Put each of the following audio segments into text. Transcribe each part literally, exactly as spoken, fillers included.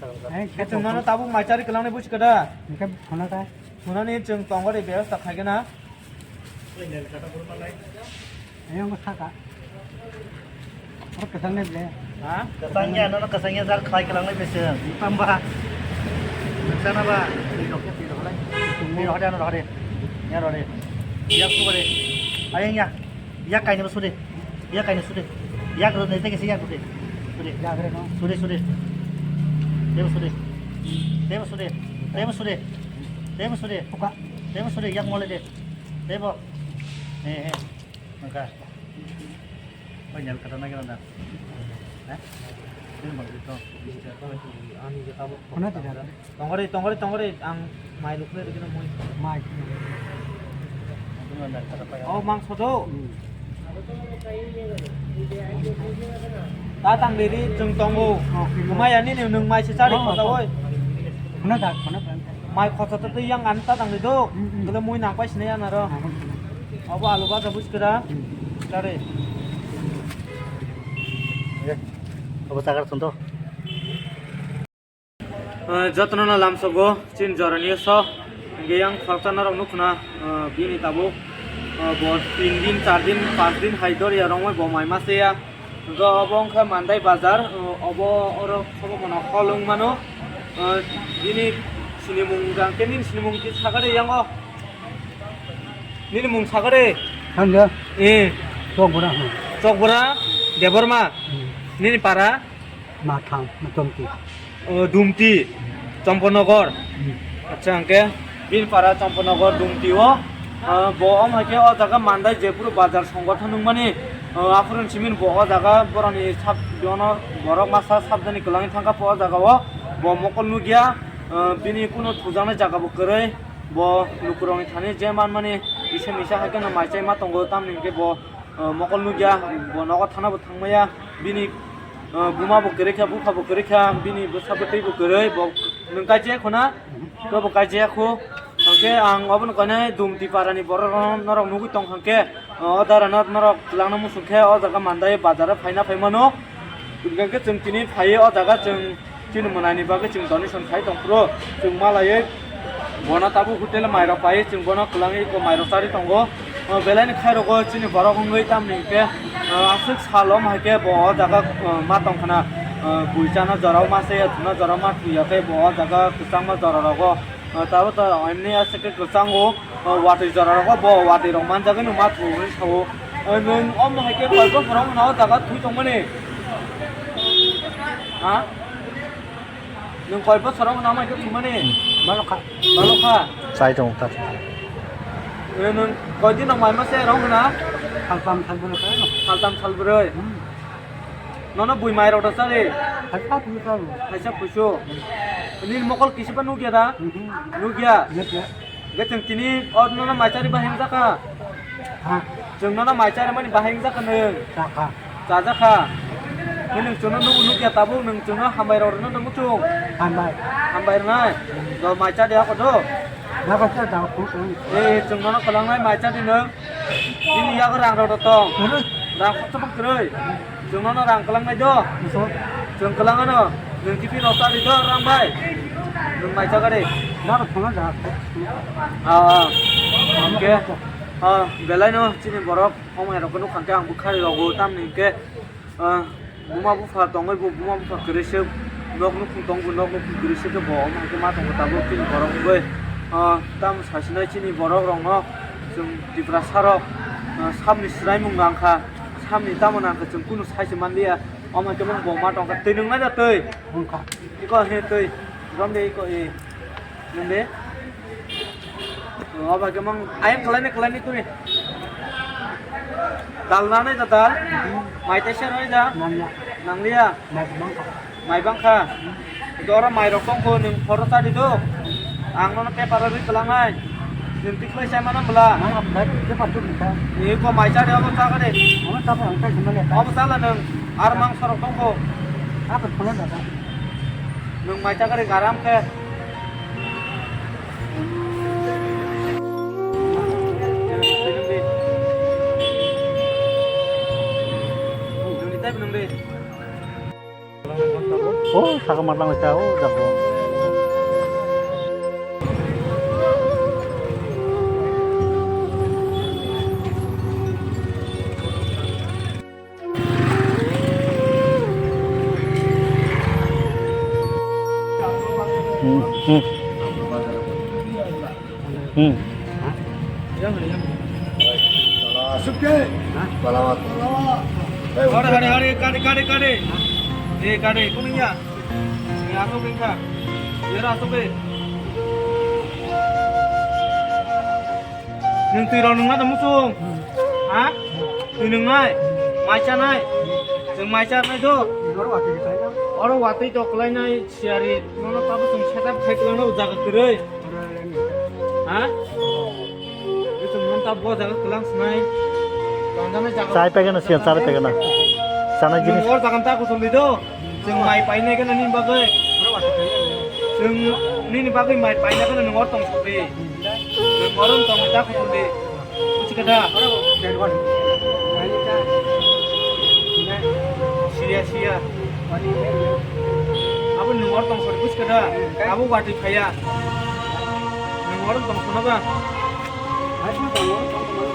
Khe chwng nono tabuk mai chari kwlangnai buji khe da? Hwnkhe phunukha. Phunani chwng tongo de bebasta khaigena. Ayang saka. Oro kwchang nai ble. Ha? Kwchang ya, nono kwchang ya, jar khlai kwlangnai bese. Tamba. Sana ba. Twi rok, twi rok lai. Twi rok de, ano rok de. Ya rok de. Ya su de. Ayang ya. Ya kaini ba su de. Ya kaini su de. Ya rok de, tege se ya rok de. Su de. Ya gre no. Su de, su de. Tebo su de. Tebo su de. Tebo su de. Tebo su de. Oka. Tebo su de, yak mole de. Tebo. Eh, eh. Oka. Oi, nyal kata na kena da. Eh? Ini bang itu. Khuna tidak. Tongori, tongori, tongori, ang mai lukle rikino mui. Mai. Oh, mangso do. Hmm. Ta tang diri, chwng tongo. Oh, kino. Maya nini nwng mai se chari. Oh, khosa oi. Khuna da, khuna da. Mai khosa to yang an ta tang di do. Hmm, hmm. Tole mui nang pai sinai anaro. Nang pai sinai. Abo alu baja buskira. Hmm. Chari. Abo sagar thun to. Eh, jotono no lamsogo, chini jorani so, hingke yang khoroksa norok nukho na, eh, bini tabuk, eh, bo tin din, char din, panch din hai doriya rongoi bo mai masa ya. Hingke obo wngkha Mandai bazar, eh, obo oro sobo bono hol wng mano, eh, bini sinimung jang khe nini sinimung khe sakari yango, nini mung sakari? Hanja. Eh. Chokbura, hmm. Chokbura, Debbarma, hmm. Nini para? Mathang, Matomti. O, Dumti, Chomponogor. Hmm. Acha, hingke bini para Chomponogor Dumti o, ah, bo omo hai khe o jaga Mandai Jepur bazar songothon wngmani, ah, aphuru simin bo o jaga boroni sab-, bono borok masa sabjani kwlangwi thangkha po o jaga o, bo mokol nukya, ah, bini kunu thujaknai jaga bo kwrwi, bo lukurokni thani je manmani kisa misa hai kheno mai chai ma tongo, tamni hingke bo, ah, mokol nukya, bo nogo thana bo thangmaya, bini Ah, buma bo kwrwi kha, bupha bo kwrwi kha, bini bwsa bwtwi bo kwrwi, bo nwng kaichaya khuna, to bo kaichaya khu. Hwnkhe ang obono koinai Dumti parani borok rok norok nugwi tong kha khe, ah, o dara no norok twlangna muchung khe o jaga Mandai bazar o phaina phai mano. Hwnkhe chwng tini phaiwi o jaga chwng chini mwnaini bagwi chwng donation khai tong phuru chwng malaiwi. Bono tabuk hotel mairok pai, chwng bono kwlangwi eko mairok charwi tongo. O belai ni khairok o chini borok wngwi tamni hwnkhe, o aswk sal o hai khe bo o jaga, o, ma tong khna, o, bui chana jora o ma se ya, thuna jora o ma thwi ya khe bo o jaga kwchangma jora rogo, o, tabuk to emni aswk khe kwchango, o, watwi jora rogo bo watwi rok manjagwi no ma thwi hwnwi sao. O, nwng omo hai khe koi bokhorok no o jaga thwi tongmani? Ha? Nwng koi bosor wng nang mai khe thumani? Hmm. Balokha. Balokha? Chai tongo ta. Eh, nwng koi din nang mai ma se rong na? Saltam salbrwi khe no. Saltam salbrwi. Hmm. Nono bui mai rok da chari? Haisa phuisu. Haisa phuisu. Nini mokol kisi ba nukya da? Mhm. Nukya? Nukya. Hingke chwng tini o nono mai chari bahai wngjakha? Ha? Chwng nono mai charimani bahai wngjakha nwng? Chakha. Chajakha. Hwnwi nwng chwngno nugo nukya tabuk nwng chwngno hambai rok rwno tongmo chwng? Hambai. Hambai rwnai? Do mai chadi ako do? Nako cha da ko ko. Eh, chwng nono kwlangnai mai chadi nwng? Bini yago rang rok tong. Kwrwi. Rang kotor kwrwi. Chwng nono rang kwlangnai do? Chwng kwlangano. Nwng kiphilwi rok chadi do rang bai? Nwng mai chagari? Naro phunukha. Ah, ah. Hwnkhe, ah, belaino chini borok omo hai rokno nukha khe ang bwkhari rogo tamni hwnkhe, ah, buma bupha tongwi bo buma bupha kwrwi se nok nukhung tongo, nok nukhung kwrwi se khe bo omo hai khe ma tongo tabuk chini borok wngwi. Ah, tamo sasinai chini borok rokno chwng Tiprasa rok, ah, samni swraimung nangkha, samni tamo nangkha chwng kunu sai se manliya. Omo hai khe bo ma tongkha, twi nwngnai da twi? Wngkha. Iko he twi, romde iko e. Nungde. O bai khe mang ayang khlaini khlaini turi. Dal nanai da dal. Mai tei se roi da. Nangya. Nangliya. Mai bangkha. Mai bangkha. Doro mai rok tongkho nwng phoro chadi do. Ang nono paper o ri kwlangnai. Nwng tikhlai sai mano bwla. Mang apply paper tu bwla. Ni ko mai chadi obo chakade. Obo chakade ang chai mano. Obo chala nwng ar mang sorok tongkho. Apa phono da. Nwng mai chakari garam khe. Nwng di. Nwng di tai nwng di. Oh, saka matlang sa, oh, jago. Hmm, hmm. Hmm. Hore, hore, hore, kade, kade, kade. Eh, kade, kuning ya. Eh, asok bengkha. Yara asok be. Nung twi rong nung na musung. Ha? Twi nung nai. Mai cha nai. Jeng mai cha nai do. Oro watwi to klai nai. Siyari, nono tabo chwng setup khai kwlangno jaga kwrwi. Ha? Chwng nono tabo bo jaga kwlang swnai. Tonjana jaga. Chai pegana, siyan chai pegana. Sana jinis. Nwng or jaga ta kuchum di do. Chwng mai painai gana nini bagwi. Chwng nini bagwi mai painai gana nwng or tong sokdi. Nwng or tong ta kuchum di. Buji kha da? Siya, siya. Abo nwng oro tong sori, buji kha da? Abo watwi phaiya. Nwng oro tong sona ba?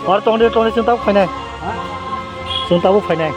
Oro tong di, tong di, chwng tabuk phainai. Chwng tabuk phainai.